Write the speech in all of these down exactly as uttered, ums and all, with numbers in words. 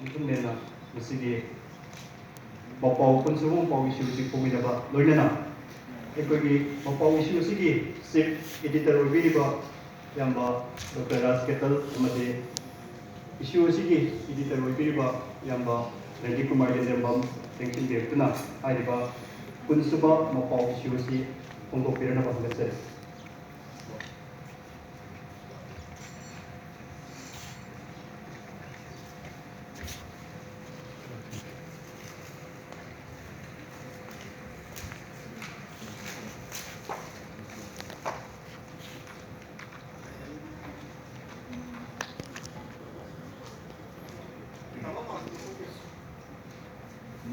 ꯃꯤꯊꯨꯡꯂꯦꯟꯅ ꯃꯁꯤꯒꯤ ꯃꯄꯥꯎ, ꯄꯨꯟꯁꯨꯕ ꯃꯄꯥꯎ issue ꯑꯁꯤ ꯐꯣꯡꯃꯤꯟꯅꯕ ꯂꯣꯏꯅꯅ ꯑꯩꯈꯣꯏꯒꯤ ꯃꯄꯥꯎ issue ꯑꯁꯤꯒꯤ chief editor ꯑꯣꯏꯕꯤꯔꯤꯕ ꯏꯌꯥꯝꯕ ꯗꯣꯛꯇꯔ ꯔꯥꯖ ꯀꯦꯇꯜ ꯑꯃꯗꯤ issue ꯑꯁꯤꯒꯤ editor ꯑꯣꯏꯕꯤꯔꯤꯕ ꯏꯌꯥꯝꯕ ꯔꯟꯖꯤꯠ ꯀꯨꯃꯥꯔ ꯌꯦꯟꯗꯦꯝꯕꯝ ꯂꯦꯡꯁꯤꯟꯕꯤꯔꯛꯇꯨꯅ ꯍꯥꯏꯔꯤꯕ ꯀꯨꯟꯁꯨꯕ ꯃꯄꯥꯎ issue ꯑꯁꯤ ꯐꯣꯡꯗꯣꯛꯄꯤꯔꯛꯅꯕ ꯍꯪꯒꯠꯆꯔꯤ꯫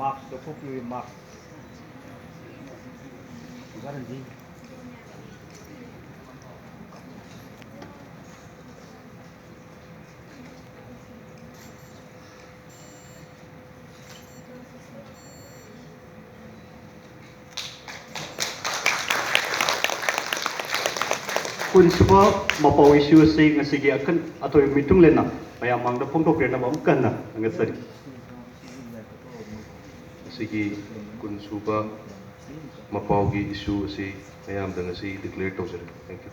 Mask ꯂꯧꯊꯣꯛꯄꯤꯌꯨ, mask꯫ ꯑꯣꯖꯥ ꯔꯟꯖꯤ꯫ ꯀꯨꯟꯁꯨꯕ ꯃꯄꯥꯎ issue ꯑꯁꯤ ꯉꯁꯤꯒꯤ ꯑꯈꯟ ꯑꯊꯣꯏꯕ ꯃꯤꯊꯨꯡꯂꯦꯟꯅ ꯃꯌꯥꯝ ꯃꯥꯡꯗ ꯐꯣꯡꯗꯣꯛꯄꯤꯔꯛꯅꯕ ꯑꯃꯨꯛ ꯍꯟꯅ ꯍꯪꯒꯠꯆꯔꯤ꯫ ꯉꯁꯤꯒꯤ ꯀꯨꯟꯁꯨꯕ ꯃꯄꯥꯎꯒꯤ issue ꯑꯁꯤ ꯃꯌꯥꯝꯗ ꯉꯁꯤ declare ꯇꯧꯖꯔꯤ꯫ Thank you꯫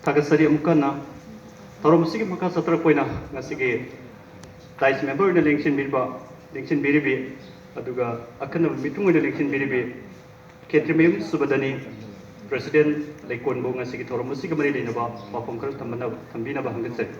ꯊꯥꯒꯠꯆꯔꯤ ꯑꯃꯨꯛ ꯍꯟꯅ꯫ ꯊꯧꯔꯝ ꯑꯁꯤꯒꯤ ꯃꯈꯥ ꯆꯠꯊꯔꯛꯄ ꯑꯣꯏꯅ ꯉꯁꯤꯒꯤ dais member ꯑꯣꯏꯅ ꯂꯦꯡꯁꯤꯟꯕꯤꯔꯤꯕ, ꯂꯦꯡꯁꯤꯟꯕꯤꯔꯤꯕꯤ, ꯑꯗꯨꯒ ꯑꯈꯟꯅꯕ ꯃꯤꯊꯨꯡ ꯑꯣꯏꯅ ꯂꯦꯡꯁꯤꯟꯕꯤꯔꯤꯕꯤ ꯈꯦꯇ꯭ꯔꯤꯃꯌꯨꯝ ꯁꯨꯕꯗꯅꯤ, president ꯂꯩꯀꯣꯟꯕꯨ ꯉꯁꯤꯒꯤ ꯊꯧꯔꯝ ꯑꯁꯤꯒ ꯃꯔꯤ ꯂꯩꯅꯕ ꯋꯥꯐꯝ ꯈꯔ ꯊꯝꯕꯅꯕ-, ꯊꯝꯕꯤꯅꯕ ꯍꯪꯒꯠꯆꯔꯤ꯫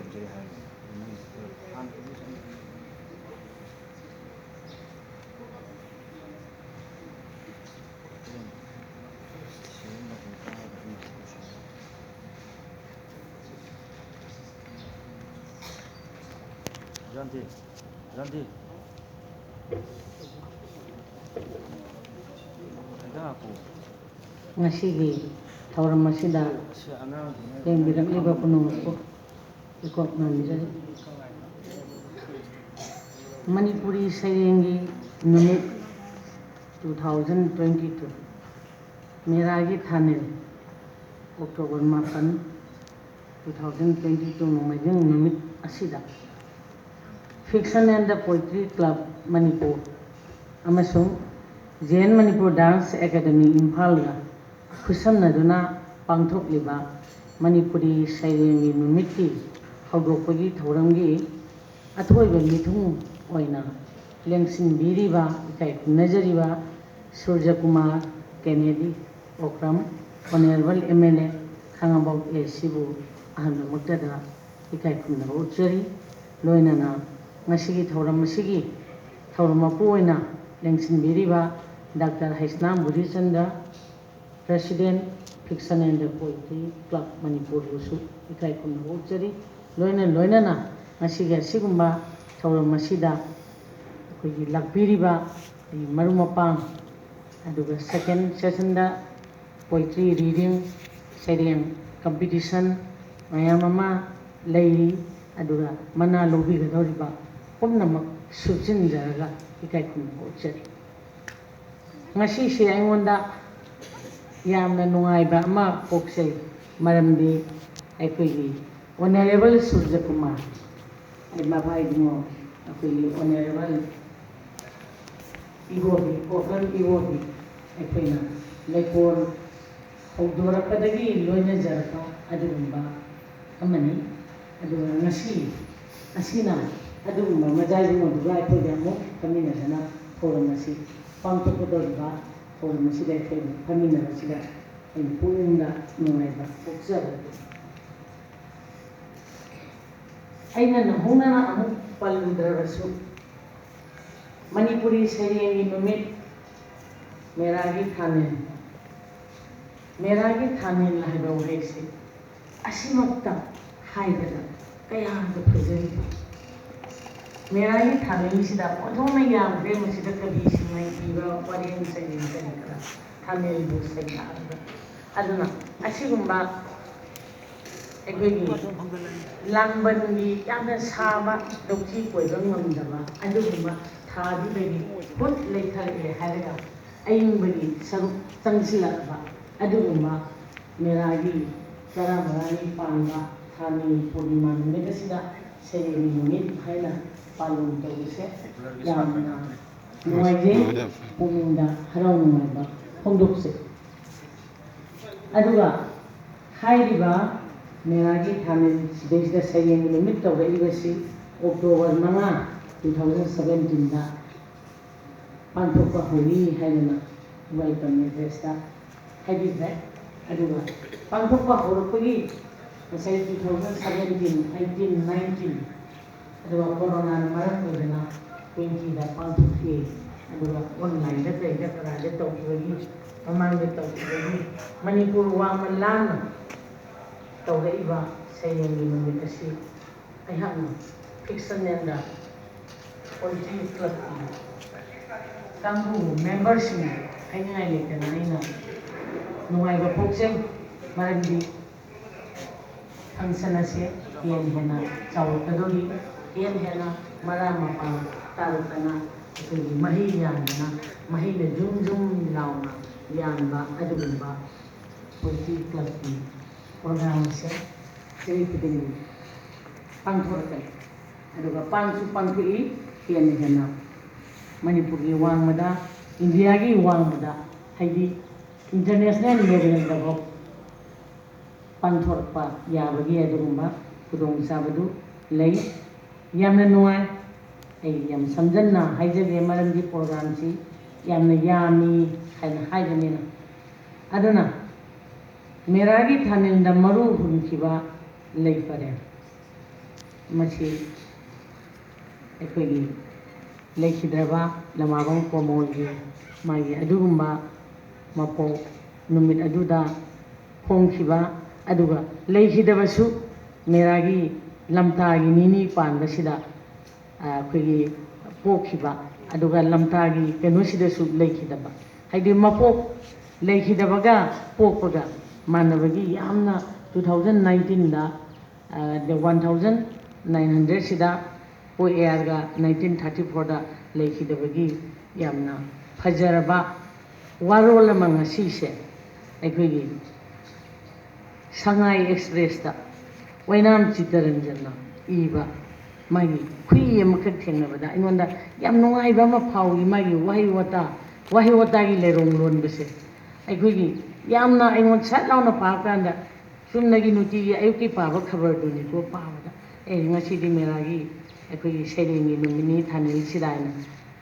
ꯖꯥꯟꯇꯤ, ꯖꯥꯟꯇꯤ꯫ ꯈꯤꯇꯪ ꯉꯥꯏꯈꯣ꯫ ꯉꯁꯤꯒꯤ ꯊꯧꯔꯝ ꯑꯁꯤꯗ ꯁꯤ ꯑꯉꯥꯡꯗꯨꯅ ꯂꯦꯡꯕꯤꯔꯛꯂꯤꯕ ꯄꯨꯝꯅꯃꯛꯄꯨ ꯏꯀꯣꯛ ꯅꯣꯟꯖꯔꯤ꯫ ꯃꯅꯤꯄꯨꯔꯤ ꯁꯩꯔꯦꯡꯒꯤ ꯅꯨꯃꯤꯠ two thousand twenty two, ꯃꯦꯔꯥꯒꯤ ꯊꯥꯅꯤꯜ, October ꯃꯥꯄꯟ, ꯇꯨ ꯊꯥꯎꯖꯟ ꯇ꯭ꯋꯦꯟꯇꯤ ꯇꯨ ꯅꯣꯡꯃꯥꯏꯖꯤꯡ ꯅꯨꯃꯤꯠ ꯑꯁꯤꯗ Fiction and the Poetry Club Manipur ꯑꯃꯁꯨꯡ J N Manipur dance academy ꯏꯝꯐꯥꯜꯒ ꯈꯨꯠꯁꯝꯅꯗꯨꯅ ꯄꯥꯡꯊꯣꯛꯂꯤꯕ ꯃꯅꯤꯄꯨꯔꯤ ꯁꯩꯔꯦꯡꯒꯤ ꯅꯨꯃꯤꯠꯀꯤ ꯍꯧꯗꯣꯛꯄꯒꯤ ꯊꯧꯔꯝꯒꯤ ꯑꯊꯣꯏꯕ ꯃꯤꯊꯨꯡ ꯑꯣꯏꯅ ꯂꯦꯡꯁꯤꯟꯕꯤꯔꯤꯕ ꯏꯀꯥꯏ ꯈꯨꯝꯅꯖꯔꯤꯕ Surajkumar Kennedy Okram, honourable M L A Khangabok A ꯁꯤꯕꯨ ꯑꯍꯥꯟꯕꯃꯛꯇꯗ ꯏꯀꯥꯏ ꯈꯨꯝꯅꯕ ꯎꯠꯆꯔꯤ꯫ ꯂꯣꯏꯅꯅ ꯉꯁꯤꯒꯤ ꯊꯧꯔꯝ ꯑꯁꯤꯒꯤ ꯊꯧꯔꯝ ꯃꯄꯨ ꯑꯣꯏꯅ ꯂꯦꯡꯁꯤꯟꯕꯤꯔꯤꯕ doctor Heisnam Budhichandra, President, Fiction and the Poetry Club ꯃꯅꯤꯄꯨꯔꯕꯨꯁꯨ ꯏꯀꯥꯏ ꯈꯨꯝꯅꯕ ꯎꯠꯆꯔꯤ꯫ ꯂꯣꯏꯅ ꯂꯣꯏꯅꯅ ꯉꯁꯤꯒꯤ ꯑꯁꯤꯒꯨꯝꯕ ꯊꯧꯔꯝ ꯑꯁꯤꯗ ꯑꯩꯈꯣꯏꯒꯤ ꯂꯥꯛꯄꯤꯔꯤꯕ ꯑꯩꯒꯤ ꯃꯔꯨꯞ ꯃꯄꯥꯡ, ꯑꯗꯨꯒ second sessionꯗ poetry reading, ꯁꯩꯔꯦꯡ competition ꯃꯌꯥꯝ ꯑꯃ ꯂꯩꯔꯤ꯫ ꯑꯗꯨꯒ ꯃꯅꯥ ꯂꯧꯕꯤꯒꯗꯧꯔꯤꯕ ꯄꯨꯝꯅꯃꯛ ꯁꯨꯞꯆꯤꯟꯖꯔꯒ ꯏꯀꯥꯏ ꯈꯨꯝꯅꯕ ꯎꯠꯆꯔꯤ꯫ ꯉꯁꯤꯁꯦ ꯑꯩꯉꯣꯟꯗ ꯌꯥꯝꯅ ꯅꯨꯡꯉꯥꯏꯕ ꯑꯃ ꯄꯣꯛꯆꯩ, ꯃꯔꯝꯗꯤ ꯑꯩꯈꯣꯏꯒꯤ ꯑꯣꯅꯔꯦꯕꯜ ꯁꯨꯔꯖꯀꯨꯃꯥꯔ, ꯑꯩ ꯃꯥ ꯏꯕꯨꯡꯉꯣ, ꯑꯩꯈꯣꯏꯒꯤ ꯑꯣꯅꯔꯦꯕꯜ ꯏꯕꯣꯕꯤ, ꯑꯣꯀ꯭ꯔꯝ ꯏꯕꯣꯕꯤ, ꯑꯩꯈꯣꯏꯅ ꯂꯩꯀꯣꯜ ꯍꯧꯗꯣꯔꯛꯄꯗꯒꯤ ꯂꯣꯏꯅꯖꯔꯛꯄ ꯑꯗꯨꯒꯨꯝꯕ ꯑꯃꯅꯤ꯫ ꯑꯗꯨꯒ ꯉꯁꯤ ꯑꯁꯤꯅ ꯑꯗꯨꯒꯨꯝꯕ ꯃꯖꯥ ꯏꯕꯨꯡꯉꯣꯗꯨꯒ ꯑꯩꯈꯣꯏꯒ ꯑꯃꯨꯛ ꯐꯝꯃꯤꯟꯅꯗꯅ ꯊꯧꯔꯝ ꯑꯁꯤ ꯄꯥꯡꯊꯣꯛꯀꯗꯧꯔꯤꯕ ꯊꯧꯔꯝ ꯑꯁꯤꯗ ꯑꯩꯈꯣꯏ ꯑꯃꯨꯛ ꯐꯝꯃꯤꯟꯅꯕꯁꯤꯗ ꯑꯩꯅ ꯄꯨꯛꯅꯤꯡꯗ ꯅꯨꯡꯉꯥꯏꯕ ꯄꯣꯛꯆꯕ꯫ ꯑꯩꯅ ꯅꯧꯍꯧꯅꯅ ꯑꯃꯨꯛ ꯄꯜꯂꯨꯗ꯭ꯔꯕꯁꯨ, ꯃꯅꯤꯄꯨꯔꯤ ꯁꯩꯔꯦꯡꯒꯤ ꯅꯨꯃꯤꯠ, ꯃꯦꯔꯥꯒꯤ ꯊꯥꯅꯤꯜ꯫ ꯃꯦꯔꯥꯒꯤ ꯊꯥꯅꯤꯜ ꯍꯥꯏꯕ ꯋꯥꯍꯩꯁꯤ ꯑꯁꯤꯃꯛꯇ ꯍꯥꯏꯕꯗ ꯀꯌꯥꯗ ꯐꯖꯔꯤꯕ꯫ ꯃꯦꯔꯥꯒꯤ ꯊꯥꯅꯤꯜꯁꯤꯗ ꯑꯣꯟꯊꯣꯛꯅ ꯌꯥꯝꯈ꯭ꯔꯦ꯫ ꯃꯁꯤꯗ ꯀꯕꯤꯁꯤꯡꯅ ꯏꯕ ꯋꯥꯔꯦꯡ ꯁꯩꯔꯦꯡ ꯀꯔꯤ ꯀꯔꯥ ꯊꯥꯅꯤꯜꯕꯨ ꯁꯩꯗꯥꯛꯑꯒ꯫ ꯑꯗꯨꯅ ꯑꯁꯤꯒꯨꯝꯕ ꯑꯩꯈꯣꯏꯒꯤ ꯂꯥꯡꯕꯟꯒꯤ ꯌꯥꯝꯅ ꯁꯥꯕ, ꯂꯧꯁꯤ ꯀꯣꯏꯕ ꯉꯝꯗꯕ ꯑꯗꯨꯒꯨꯝꯕ ꯊꯥꯗꯨꯗꯒꯤ ꯍꯨꯠ ꯂꯩꯊꯔꯛꯑꯦ ꯍꯥꯏꯔꯒ ꯑꯏꯪꯕꯒꯤ ꯁꯔꯨꯛ ꯆꯪꯁꯤꯜꯂꯛꯄ ꯑꯗꯨꯒꯨꯝꯕ ꯃꯦꯔꯥꯒꯤ ꯆꯔꯥ ꯃꯔꯥꯒꯤ ꯄꯥꯟꯕ ꯊꯥꯅꯤ ꯄꯨꯔꯅꯤꯃꯥ ꯅꯨꯃꯤꯠ ꯑꯁꯤꯗ ꯁꯩꯔꯦꯡꯒꯤ ꯅꯨꯃꯤꯠ ꯍꯥꯏꯅ ꯄꯥꯂꯟ ꯇꯧꯕꯁꯦ ꯌꯥꯝꯅ ꯅꯨꯡꯉꯥꯏꯖꯩ꯫ ꯄꯨꯛꯅꯤꯡꯗ ꯍꯔꯥꯎ ꯅꯨꯡꯉꯥꯏꯕ ꯐꯣꯡꯗꯣꯛꯆꯩ꯫ ꯑꯗꯨꯒ ꯍꯥꯏꯔꯤꯕ ꯃꯦꯔꯥꯒꯤ ꯊꯥꯅꯤꯜ ꯁꯤꯗꯩꯁꯤꯗ ꯁꯩꯔꯦꯡꯒꯤ ꯅꯨꯃꯤꯠ ꯇꯧꯔꯛꯏꯕꯁꯤ ꯑꯣꯛꯇꯣꯕꯔ ꯃꯉꯥ, two thousand seventeenꯗ ꯄꯥꯡꯊꯣꯛꯄ ꯍꯧꯏ ꯍꯥꯏꯗꯅ welcome addressꯇ ꯍꯥꯏꯕꯤꯈ꯭ꯔꯦ꯫ ꯑꯗꯨꯒ ꯄꯥꯡꯊꯣꯛꯄ ꯍꯧꯔꯛꯄꯒꯤ ꯉꯁꯥꯏ two thousand seventeen, eighteen, nineteen, ꯑꯗꯨꯒ ꯀꯣꯔꯣꯅꯥꯅ ꯃꯔꯝ ꯑꯣꯏꯗꯅ twentyꯗ ꯄꯥꯡꯊꯣꯛꯈꯤ꯫ ꯑꯗꯨꯒ onlineꯗ ꯀꯩꯗ ꯀꯔꯥꯏꯗ ꯇꯧꯈꯤꯕꯒꯤ ꯃꯃꯥꯡꯗ ꯇꯧꯈꯤꯕꯒꯤ ꯃꯅꯤꯄꯨꯔ ꯋꯥꯡꯃ ꯂꯥꯟꯅ ꯇꯧꯔꯛꯏꯕ ꯁꯩꯔꯦꯡꯒꯤ ꯅꯨꯃꯤꯠ ꯑꯁꯤ ꯑꯩꯍꯥꯛꯅ fictionalꯗ poetry clubꯀꯤ ꯀꯥꯡꯕꯨ memberꯁꯤꯡ ꯍꯥꯏꯅꯤꯡꯉꯥꯏ ꯂꯩꯇꯅ ꯑꯩꯅ ꯅꯨꯡꯉꯥꯏꯕ ꯐꯥꯎꯖꯩ꯫ ꯃꯔꯝꯗꯤ function ꯑꯁꯦ ꯍꯦꯟꯅ ꯍꯦꯟꯅ ꯆꯥꯎꯔꯛꯀꯗꯧꯔꯤ꯫ ꯍꯦꯟꯅ ꯍꯦꯟꯅ ꯃꯔꯥ ꯃꯄꯥꯡ ꯇꯥꯔꯛꯇꯅ ꯑꯩꯈꯣꯏꯒꯤ ꯃꯍꯩ ꯌꯥꯟꯗꯅ ꯃꯍꯩꯅ ꯖꯨꯝ ꯖꯨꯝ ꯂꯥꯎꯅ ꯌꯥꯟꯕ ꯑꯗꯨꯒꯨꯝꯕ poetry clubꯀꯤ program ꯑꯁꯦ ꯆꯍꯤ ꯈꯨꯗꯤꯡꯒꯤ ꯄꯥꯡꯊꯣꯔꯛꯀꯅꯤ꯫ ꯑꯗꯨꯒ ꯄꯥꯡꯁꯨ ꯄꯥꯡꯊꯣꯛꯏ꯫ ꯍꯦꯟꯅ ꯍꯦꯟꯅ ꯃꯅꯤꯄꯨꯔꯒꯤ ꯋꯥꯡꯃꯗ, ꯏꯟꯗꯤꯌꯥꯒꯤ ꯋꯥꯡꯃꯗ, ꯍꯥꯏꯗꯤ international levelꯗꯐꯥꯎ ꯄꯥꯡꯊꯣꯔꯛꯄ ꯌꯥꯕꯒꯤ ꯑꯗꯨꯒꯨꯝꯕ ꯈꯨꯗꯣꯡꯆꯥꯕꯗꯨ ꯂꯩ꯫ ꯌꯥꯝꯅ ꯅꯨꯡꯉꯥꯏ꯫ ꯑꯩ ꯌꯥꯝ ꯁꯝꯖꯟꯅ ꯍꯥꯏꯖꯒꯦ, ꯃꯔꯝꯗꯤ programꯁꯤ ꯌꯥꯝꯅ ꯌꯥꯝꯃꯤ ꯍꯥꯏꯅ ꯍꯥꯏꯕꯅꯤꯅ꯫ ꯑꯗꯨꯅ ꯃꯦꯔꯥꯒꯤ ꯊꯥꯅꯤꯜꯗ ꯃꯔꯨ ꯍꯨꯟꯈꯤꯕ ꯂꯩ ꯄꯔꯦꯡ ꯃꯁꯤ ꯑꯩꯈꯣꯏꯒꯤ ꯂꯩꯈꯤꯗ꯭ꯔꯕ ꯂꯃꯥꯕꯝ ꯀꯣꯃꯣꯜꯒꯤ ꯃꯥꯒꯤ ꯑꯗꯨꯒꯨꯝꯕ ꯃꯄꯣꯛ ꯅꯨꯃꯤꯠ ꯑꯗꯨꯗ ꯐꯣꯡꯈꯤꯕ, ꯑꯗꯨꯒ ꯂꯩꯈꯤꯗꯕꯁꯨ ꯃꯦꯔꯥꯒꯤ ꯂꯝꯇꯥꯒꯤ ꯅꯤꯅꯤ ꯄꯥꯟꯕꯁꯤꯗ, ꯑ, ꯑꯩꯈꯣꯏꯒꯤ ꯄꯣꯛꯈꯤꯕ, ꯑꯗꯨꯒ ꯂꯝꯇꯥꯒꯤ ꯀꯩꯅꯣꯁꯤꯗꯁꯨ ꯂꯩꯈꯤꯗꯕ, ꯍꯥꯏꯗꯤ ꯃꯄꯣꯛ ꯂꯩꯈꯤꯗꯕꯒ ꯄꯣꯛꯄꯒ ꯃꯥꯟꯅꯕꯒꯤ ꯌꯥꯝꯅ two thousand nineteenꯗ, ꯑ, the one thousand nine hundredꯁꯤꯗ ꯄꯣꯛꯑꯦ ꯍꯥꯏꯔꯒ nineteen thirty fourꯗ ꯂꯩꯈꯤꯗꯕꯒꯤ ꯌꯥꯝꯅ ꯐꯖꯔꯕ ꯋꯥꯔꯣꯜ ꯑꯃ ꯉꯁꯤꯁꯦ ꯑꯩꯈꯣꯏꯒꯤ ꯁꯉꯥꯏ ꯑꯦꯛꯁꯄ꯭ꯔꯦꯁꯇ ꯑꯣꯏꯅꯥꯝ ꯆꯤꯠꯇꯔꯟꯖꯟꯅ ꯏꯕ ꯃꯥꯒꯤ ꯈꯨꯏ ꯑꯃꯈꯛ ꯊꯦꯡꯅꯕꯗ ꯑꯩꯉꯣꯟꯗ ꯌꯥꯝ ꯅꯨꯡꯉꯥꯏꯕ ꯑꯃ ꯐꯥꯎꯏ꯫ ꯃꯥꯒꯤ ꯋꯥꯍꯩ ꯋꯥꯇꯥ, ꯋꯥꯍꯩ ꯋꯥꯇꯥꯒꯤ ꯂꯩꯔꯣꯡ ꯂꯣꯟꯕꯁꯦ ꯑꯩꯈꯣꯏꯒꯤ ꯌꯥꯝꯅ ꯑꯩꯉꯣꯟꯗ ꯁꯠ ꯂꯥꯎꯅ ꯄꯥꯕ ꯀꯥꯟꯗ ꯆꯨꯝꯅꯒꯤ ꯅꯨꯡꯇꯤꯒꯤ ꯑꯌꯨꯛꯀꯤ ꯄꯥꯕ ꯈꯕꯔꯗꯨꯅꯤꯀꯣ ꯄꯥꯕꯗ꯫ ꯑꯦ, ꯉꯁꯤꯗꯤ ꯃꯦꯔꯥꯒꯤ ꯑꯩꯈꯣꯏꯒꯤ ꯁꯩꯔꯦꯡꯒꯤ ꯅꯨꯃꯤꯠꯅꯤ, ꯊꯥꯅꯤꯜꯁꯤꯗ ꯍꯥꯏꯅ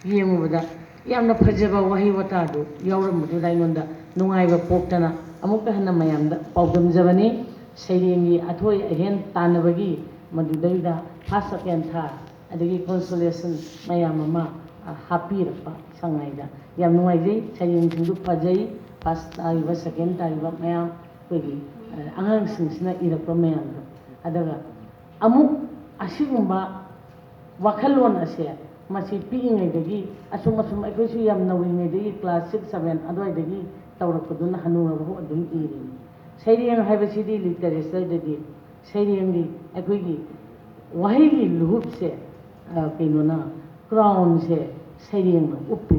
ꯌꯦꯡꯉꯨꯕꯗ ꯌꯥꯝꯅ ꯐꯖꯕ ꯋꯥꯍꯩ ꯋꯥꯇꯥꯗꯨ ꯌꯥꯎꯔꯝꯕꯗꯨꯗ ꯑꯩꯉꯣꯟꯗ ꯅꯨꯡꯉꯥꯏꯕ ꯄꯣꯛꯇꯅ ꯑꯃꯨꯛꯀ ꯍꯟꯅ ꯃꯌꯥꯝꯗ ꯄꯥꯎꯗꯝꯖꯕꯅꯤ꯫ ꯁꯩꯔꯦꯡꯒꯤ ꯑꯊꯣꯏ ꯑꯍꯦꯟ ꯇꯥꯟꯅꯕꯒꯤ ꯃꯗꯨꯗꯩꯗ first second third ꯑꯗꯒꯤ consolation ꯃꯌꯥꯝ ꯑꯃ, ꯑ, ꯍꯥꯞꯄꯤꯔꯛꯄ ꯁꯉꯥꯏꯗ ꯌꯥꯝ ꯅꯨꯡꯉꯥꯏꯖꯩ꯫ ꯁꯩꯔꯦꯡꯁꯤꯡꯗꯨ ꯐꯖꯩ꯫ First ꯇꯥꯔꯤꯕ, second ꯇꯥꯔꯤꯕ ꯃꯌꯥꯝ ꯑꯩꯈꯣꯏꯒꯤ, ꯑ, ꯑꯉꯥꯡꯁꯤꯡꯁꯤꯅ ꯏꯔꯛꯄ ꯃꯌꯥꯝꯗꯣ꯫ ꯑꯗꯨꯒ ꯑꯃꯨꯛ ꯑꯁꯤꯒꯨꯝꯕ ꯋꯥꯈꯜꯂꯣꯟ ꯑꯁꯦ ꯃꯁꯤ ꯄꯤꯛꯏꯉꯩꯗꯒꯤ ꯑꯁꯨꯝ ꯑꯁꯨꯝ ꯑꯩꯈꯣꯏꯁꯨ ꯌꯥꯝ ꯅꯧꯔꯤꯉꯩꯗꯒꯤ class six seven ꯑꯗꯨꯋꯥꯏꯗꯒꯤ ꯇꯧꯔꯛꯄꯗꯨꯅ ꯍꯅꯨꯔꯕꯐꯥꯎ ꯑꯗꯨꯝ ꯏꯔꯤꯅꯤ꯫ ꯁꯩꯔꯦꯡ ꯍꯥꯏꯕꯁꯤꯗꯤ literatureꯗꯗꯤ ꯁꯩꯔꯦꯡꯒꯤ ꯑꯩꯈꯣꯏꯒꯤ ꯋꯥꯍꯩꯒꯤ ꯂꯨꯍꯨꯞꯁꯦ, ꯑ, ꯀꯩꯅꯣꯅ, crownꯁꯦ ꯁꯩꯔꯦꯡꯅ ꯎꯞꯄꯤ꯫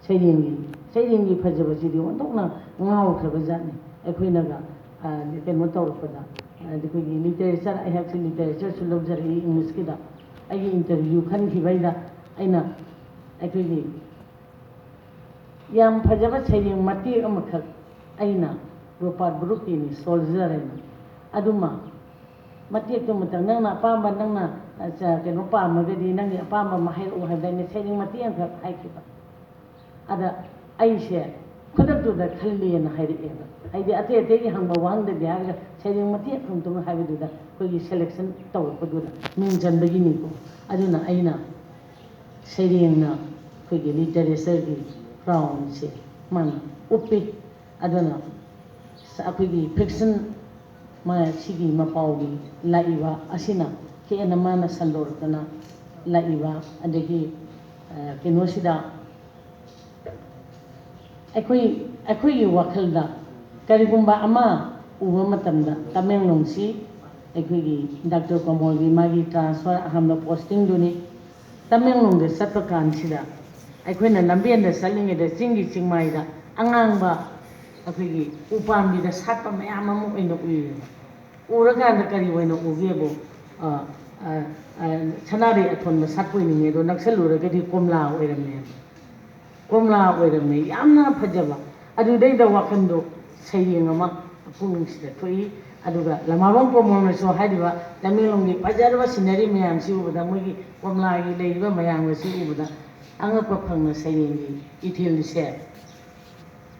ꯁꯩꯔꯦꯡꯒꯤ, ꯁꯩꯔꯦꯡꯒꯤ ꯐꯖꯕꯁꯤꯗꯤ ꯑꯣꯟꯊꯣꯛꯅ ꯉꯥꯎꯈ꯭ꯔꯕ ꯖꯥꯠꯅꯤ꯫ ꯑꯩꯈꯣꯏꯅꯒ, ꯑ, ꯀꯩꯅꯣ ꯇꯧꯔꯛꯄꯗ, ꯑ, ꯑꯩꯈꯣꯏꯒꯤ literature, ꯑꯩꯍꯥꯛꯁꯦ literatureꯁꯨ ꯂꯧꯖꯔꯛꯏ Englishꯀꯤꯗ꯫ ꯑꯩꯒꯤ interview ꯈꯟꯈꯤꯕꯩꯗ ꯑꯩꯅ ꯑꯩꯈꯣꯏꯒꯤ ꯌꯥꯝ ꯐꯖꯕ ꯁꯩꯔꯦꯡ ꯃꯇꯦꯛ ꯑꯃꯈꯛ ꯑꯩꯅ ꯔꯣꯄꯥꯔꯠ ꯕ꯭ꯔꯨꯛꯀꯤꯅꯤ, Soldier ꯍꯥꯏꯅ, ꯑꯗꯨꯃ ꯃꯇꯦꯛꯇꯨꯃꯇꯪ ꯅꯪꯅ ꯑꯄꯥꯝꯕ, ꯅꯪꯅ, ꯑ, ꯆ-, ꯀꯩꯅꯣ ꯄꯥꯝꯃꯒꯗꯤ ꯅꯪꯒꯤ ꯑꯄꯥꯝꯕ ꯑꯃ ꯍꯥꯏꯔꯛꯎ ꯍꯥꯏꯕꯗ ꯑꯩꯅ ꯁꯩꯔꯦꯡ ꯃꯇꯦꯛ ꯑꯃꯈꯛ ꯍꯥꯏꯈꯤꯕ꯫ ꯑꯗ ꯑꯩꯁꯦ ꯈꯨꯗꯛꯇꯨꯗ ꯈꯜꯂꯦꯅ ꯍꯥꯏꯔꯛꯑꯦꯕ꯫ ꯍꯥꯏꯗꯤ ꯑꯇꯩ ꯑꯇꯩꯒꯤ ꯍꯪꯕ ꯋꯥꯍꯪꯗꯗꯤ ꯍꯥꯏꯔꯒ ꯁꯩꯔꯦꯡ ꯃꯇꯦꯛ ꯑꯃꯇꯪ ꯍꯥꯏꯕꯗꯨꯗ ꯑꯩꯈꯣꯏꯒꯤ selection ꯇꯧꯔꯛꯄꯗꯨꯗ ꯃꯤꯡ ꯆꯟꯕꯒꯤꯅꯤꯀꯣ꯫ ꯑꯗꯨꯅ ꯑꯩꯅ ꯁꯩꯔꯦꯡꯅ ꯑꯩꯈꯣꯏꯒꯤ literatureꯒꯤ crownꯁꯦ ꯃꯥꯅ ꯎꯞꯄꯤ꯫ ꯑꯗꯨꯅ ꯑꯩꯈꯣꯏꯒꯤ fiction ꯃꯥ ꯁꯤꯒꯤ ꯃꯄꯥꯎꯒꯤ ꯂꯥꯛꯏꯕ ꯑꯁꯤꯅ ꯍꯦꯟꯅ ꯃꯥꯅ ꯁꯟꯗꯣꯔꯛꯇꯅ ꯂꯥꯛꯏꯕ, ꯑꯗꯒꯤ, ꯑ, ꯀꯩꯅꯣꯁꯤꯗ ꯑꯩꯈꯣꯏ, ꯑꯩꯈꯣꯏꯒꯤ ꯋꯥꯈꯜꯗ ꯀꯔꯤꯒꯨꯝꯕ ꯑꯃ ꯎꯕ ꯃꯇꯝꯗ ꯇꯃꯦꯡꯂꯣꯡꯁꯤ ꯑꯩꯈꯣꯏꯒꯤ ꯗꯥꯛꯇꯔ ꯀꯃꯜꯒꯤ ꯃꯥꯒꯤ transfer ꯑꯍꯥꯟꯕ postingꯗꯨꯅꯤ꯫ ꯇꯃꯦꯡꯂꯣꯡꯗ ꯆꯠꯄ ꯀꯥꯟꯁꯤꯗ ꯑꯩꯈꯣꯏꯅ ꯂꯝꯕꯦꯟꯗ ꯆꯠꯂꯤꯉꯩꯗ ꯆꯤꯡꯒꯤ ꯆꯤꯡꯃꯥꯏꯗ ꯑꯉꯥꯡꯕ ꯑꯩꯈꯣꯏꯒꯤ ꯎꯄꯥꯝꯕꯤꯗ ꯁꯥꯠꯄ ꯃꯌꯥꯝ ꯑꯃ ꯑꯣꯏꯅ ꯎꯏꯌꯦꯕ꯫ ꯎꯔꯀꯥꯟꯗ ꯀꯔꯤ ꯑꯣꯏꯅ ꯎꯒꯦꯕꯨ, ꯑ, ꯑ, ꯑ, ꯁꯅꯥꯔꯩ ꯑꯊꯣꯟꯕ ꯁꯥꯠꯄꯣꯏ ꯅꯤꯡꯉꯦ, ꯑꯗꯣ ꯅꯛꯁꯜꯂꯨꯔꯒꯗꯤ ꯀꯣꯝꯂꯥ ꯑꯣꯏꯔꯝꯃꯦ꯫ ꯀꯣꯝꯂꯥ ꯑꯣꯏꯔꯝꯃꯦ꯫ ꯌꯥꯝꯅ ꯐꯖꯕ꯫ ꯑꯗꯨꯗꯩꯗ ꯋꯥꯈꯜꯗꯣ ꯁꯩꯔꯦꯡ ꯑꯃ ꯄꯨꯛꯅꯤꯡꯁꯤꯗ ꯊꯣꯛꯏ꯫ ꯑꯗꯨꯒ ꯂꯃꯥꯕꯝ ꯀꯣꯃꯣꯜꯅꯁꯨ ꯍꯥꯏꯔꯤꯕ ꯇꯃꯦꯡꯂꯣꯡꯒꯤ ꯐꯖꯔꯕ ꯁꯤꯅꯔꯤ ꯃꯌꯥꯝꯁꯤ ꯎꯕꯗ, ꯃꯣꯏꯒꯤ ꯀꯣꯝꯂꯥꯒꯤ ꯂꯩꯔꯤꯕ ꯃꯌꯥꯝ ꯑꯁꯤ ꯎꯕꯗ ꯑꯉꯛꯄ ꯐꯪꯅ ꯁꯩꯔꯦꯡꯒꯤ ꯏꯊꯤꯜꯁꯦ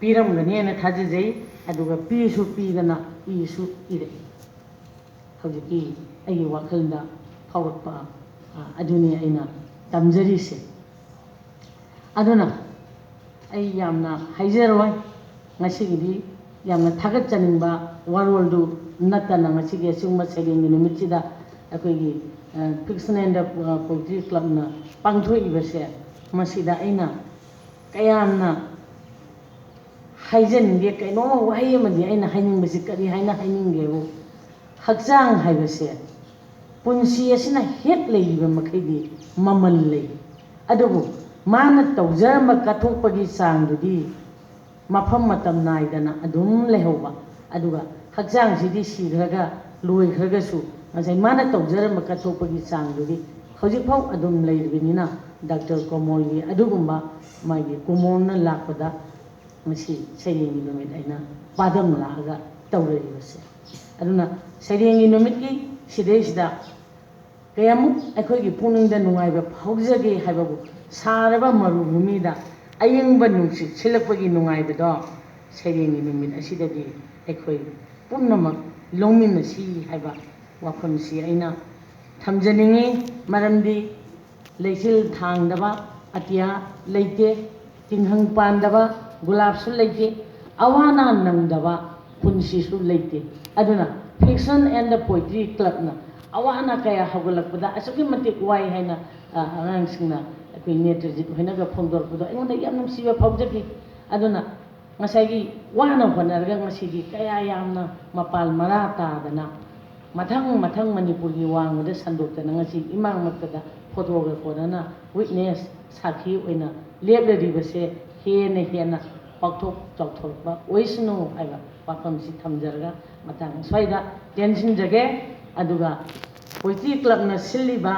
ꯄꯤꯔꯝꯒꯅꯦꯅ ꯊꯥꯖꯖꯩ꯫ ꯑꯗꯨꯒ ꯄꯤꯁꯨ ꯄꯤꯗꯅ ꯏꯁꯨ ꯏꯔꯛꯏ꯫ ꯍꯧꯖꯤꯛꯀꯤ ꯑꯩꯒꯤ ꯋꯥꯈꯜꯗ ꯐꯥꯎꯔꯛꯄ, ꯑ, ꯑꯗꯨꯅꯤ ꯑꯩꯅ ꯇꯝꯖꯔꯤꯁꯦ꯫ ꯑꯗꯨꯅ ꯑꯩ ꯌꯥꯝꯅ ꯍꯥꯏꯖꯔꯣꯏ꯫ ꯉꯁꯤꯒꯤꯗꯤ ꯌꯥꯝꯅ ꯊꯥꯒꯠꯆꯅꯤꯡꯕ ꯋꯥꯔꯣꯜꯗꯨ ꯅꯠꯇꯅ, ꯉꯁꯤꯒꯤ ꯑꯁꯤꯒꯨꯝꯕ ꯁꯩꯔꯦꯡꯒꯤ ꯅꯨꯃꯤꯠꯁꯤꯗ ꯑꯩꯈꯣꯏꯒꯤ, ꯑ, Fiction and, ꯑ, Poetry Clubꯅ ꯄꯥꯡꯊꯣꯛꯏꯕꯁꯦ, ꯃꯁꯤꯗ ꯑꯩꯅ ꯀꯌꯥꯝꯅ ꯍꯥꯏꯖꯅꯤꯡꯒꯦ, ꯀꯩꯅꯣꯝꯃ ꯋꯥꯍꯩ ꯑꯃꯗꯤ ꯑꯩꯅ ꯍꯥꯏꯅꯤꯡꯕꯁꯤ ꯀꯔꯤ ꯍꯥꯏꯅ ꯍꯥꯏꯅꯤꯡꯒꯦꯕꯨ, ꯍꯛꯆꯥꯡ ꯍꯥꯏꯕꯁꯦ ꯄꯨꯟꯁꯤ ꯑꯁꯤꯅ ꯍꯦꯛ ꯂꯩꯔꯤꯕ ꯃꯈꯩꯗꯤ ꯃꯃꯜ ꯂꯩ, ꯑꯗꯨꯕꯨ ꯃꯥꯅ ꯇꯧꯖꯔꯝꯕ ꯀꯠꯊꯣꯛꯄꯒꯤ ꯆꯥꯡꯗꯨꯗꯤ ꯃꯐꯝ ꯃꯇꯝ ꯅꯥꯏꯗꯅ ꯑꯗꯨꯝ ꯂꯩꯍꯧꯕ꯫ ꯑꯗꯨꯒ ꯍꯛꯆꯥꯡꯁꯤꯗꯤ ꯁꯤꯈ꯭ꯔꯒ ꯂꯣꯏꯈ꯭ꯔꯒꯁꯨ ꯉꯁꯥꯏ ꯃꯥꯅ ꯇꯧꯖꯔꯝꯕ ꯀꯠꯊꯣꯛꯄꯒꯤ ꯆꯥꯡꯗꯨꯗꯤ ꯍꯧꯖꯤꯛꯐꯥꯎ ꯑꯗꯨꯝ ꯂꯩꯔꯤꯕꯅꯤꯅ, ꯗꯥꯛꯇꯔ ꯀꯣꯃꯣꯜꯒꯤ ꯑꯗꯨꯒꯨꯝꯕ ꯃꯥꯒꯤ ꯀꯨꯃꯣꯜꯅ ꯂꯥꯛꯄꯗ ꯉꯁꯤ ꯁꯩꯔꯦꯡꯒꯤ ꯅꯨꯃꯤꯠ ꯑꯩꯅ ꯄꯥꯗꯝ ꯂꯥꯛꯑꯒ ꯇꯧꯔꯛꯏꯕꯁꯦ꯫ ꯑꯗꯨꯅ ꯁꯩꯔꯦꯡꯒꯤ ꯅꯨꯃꯤꯠꯀꯤ ꯁꯤꯗꯩꯁꯤꯗ ꯀꯌꯥꯃꯨꯛ ꯑꯩꯈꯣꯏꯒꯤ ꯄꯨꯛꯅꯤꯡꯗ ꯅꯨꯡꯉꯥꯏꯕ ꯐꯥꯎꯖꯒꯦ ꯍꯥꯏꯕꯕꯨ, ꯁꯥꯔꯕ ꯃꯔꯨꯚꯨꯃꯤꯗ ꯑꯌꯤꯡꯕ ꯅꯨꯡꯁꯤꯠ ꯁꯤꯠꯂꯛꯄꯒꯤ ꯅꯨꯡꯉꯥꯏꯕꯗꯣ ꯁꯩꯔꯦꯡꯒꯤ ꯅꯨꯃꯤꯠ ꯑꯁꯤꯗꯗꯤ ꯑꯩꯈꯣꯏ ꯄꯨꯝꯅꯃꯛ ꯂꯧꯃꯤꯟꯅꯁꯤ ꯍꯥꯏꯕ ꯋꯥꯐꯝꯁꯤ ꯑꯩꯅ ꯊꯝꯖꯅꯤꯡꯏ꯫ ꯃꯔꯝꯗꯤ ꯂꯩꯆꯤꯜ ꯊꯥꯡꯗꯕ ꯑꯇꯤꯌꯥ ꯂꯩꯇꯦ, ꯇꯤꯡꯈꯪ ꯄꯥꯟꯗꯕ ꯒꯨꯂꯥꯞꯁꯨ ꯂꯩꯇꯦ, ꯑꯋꯥ ꯑꯅꯥ ꯅꯪꯗꯕ ꯄꯨꯟꯁꯤꯁꯨ ꯂꯩꯇꯦ꯫ ꯑꯗꯨꯅ Fiction and Poetry Clubꯅ ꯑꯋꯥ ꯑꯅꯥ ꯀꯌꯥ ꯍꯧꯒꯠꯂꯛꯄꯗ ꯑꯁꯨꯛꯀꯤ ꯃꯇꯤꯛ ꯋꯥꯏ ꯍꯥꯏꯅ, ꯑ, ꯑꯉꯥꯡꯁꯤꯡꯅ ꯑꯩꯈꯣꯏ ꯅꯦꯇ꯭ꯔꯖꯤꯠ ꯍꯣꯏꯅꯒ ꯐꯣꯡꯗꯣꯔꯛꯄꯗꯣ ꯑꯩꯉꯣꯟꯗ ꯌꯥꯝ ꯅꯨꯡꯁꯤꯕ ꯐꯥꯎꯖꯈꯤ꯫ ꯑꯗꯨꯅ ꯉꯁꯥꯏꯒꯤ ꯋꯥꯅ ꯍꯣꯠꯅꯔꯒ ꯉꯁꯤꯗꯤ ꯀꯌꯥ ꯌꯥꯝꯅ ꯃꯄꯥꯜ ꯃꯔꯥ ꯇꯥꯗꯅ ꯃꯊꯪ ꯃꯊꯪ ꯃꯅꯤꯄꯨꯔꯒꯤ ꯋꯥꯡꯃꯗ ꯁꯟꯗꯣꯛꯇꯅ ꯉꯁꯤ ꯏꯃꯥꯡꯃꯛꯇꯗ ꯐꯣꯇꯣꯒ꯭ꯔꯥꯐꯔꯅ witness, ꯁꯥꯈꯤ ꯑꯣꯏꯅ ꯂꯦꯞꯂꯔꯤꯕꯁꯦ ꯍꯦꯟꯅ ꯍꯦꯟꯅ ꯄꯥꯛꯊꯣꯛ ꯆꯥꯎꯊꯣꯔꯛꯄ ꯑꯣꯏꯁꯅꯨ ꯍꯥꯏꯕ ꯋꯥꯐꯝꯁꯤ ꯊꯝꯖꯔꯒ ꯃꯇꯥꯡ ꯑꯁ꯭ꯋꯥꯏꯗ ꯇꯦꯟꯁꯤꯟꯖꯒꯦ꯫ ꯑꯗꯨꯒ ꯄꯣꯏꯇ꯭ꯔꯤ ꯀ꯭ꯂꯕꯅ ꯁꯤꯜꯂꯤꯕ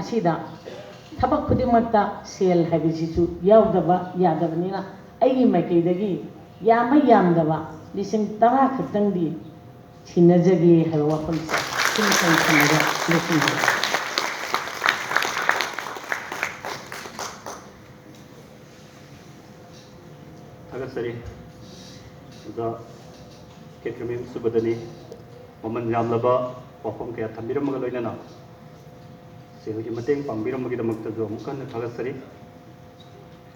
ꯑꯁꯤꯗ ꯊꯕꯛ ꯈꯨꯗꯤꯡꯃꯛꯇ ꯁꯦꯜ ꯍꯥꯏꯕꯁꯤꯁꯨ ꯌꯥꯎꯗꯕ ꯌꯥꯗꯕꯅꯤꯅ ꯑꯩꯒꯤ ꯃꯥꯏꯀꯩꯗꯒꯤ ꯌꯥꯝꯕ ꯌꯥꯝꯗꯕ ꯂꯤꯁꯤꯡ ꯇꯔꯥ ꯈꯛꯇꯪꯗꯤ ꯁꯤꯟꯅꯖꯒꯦ ꯍꯥꯏꯕ ꯋꯥꯐꯝꯁꯦ ꯁꯤꯃꯇꯪ ꯊꯝꯃꯒ ꯂꯣꯏꯁꯤꯟꯖꯔꯒꯦ꯫ ꯊꯥꯒꯠꯆꯔꯤ꯫ ꯑꯣꯖꯥ ꯀꯦ ꯇ꯭ꯔꯤꯃꯦꯟ ꯁꯨꯕꯗꯅꯤ ꯃꯃꯜ ꯌꯥꯝꯂꯕ ꯋꯥꯐꯝ ꯀꯌꯥ ꯊꯝꯕꯤꯔꯝꯃꯒ ꯂꯣꯏꯅꯅ ꯁꯦꯜꯒꯤ ꯃꯇꯦꯡ ꯄꯥꯡꯕꯤꯔꯝꯕꯒꯤꯗꯃꯛꯇꯁꯨ ꯑꯃꯨꯛ ꯍꯟꯅ ꯊꯥꯒꯠꯆꯔꯤ꯫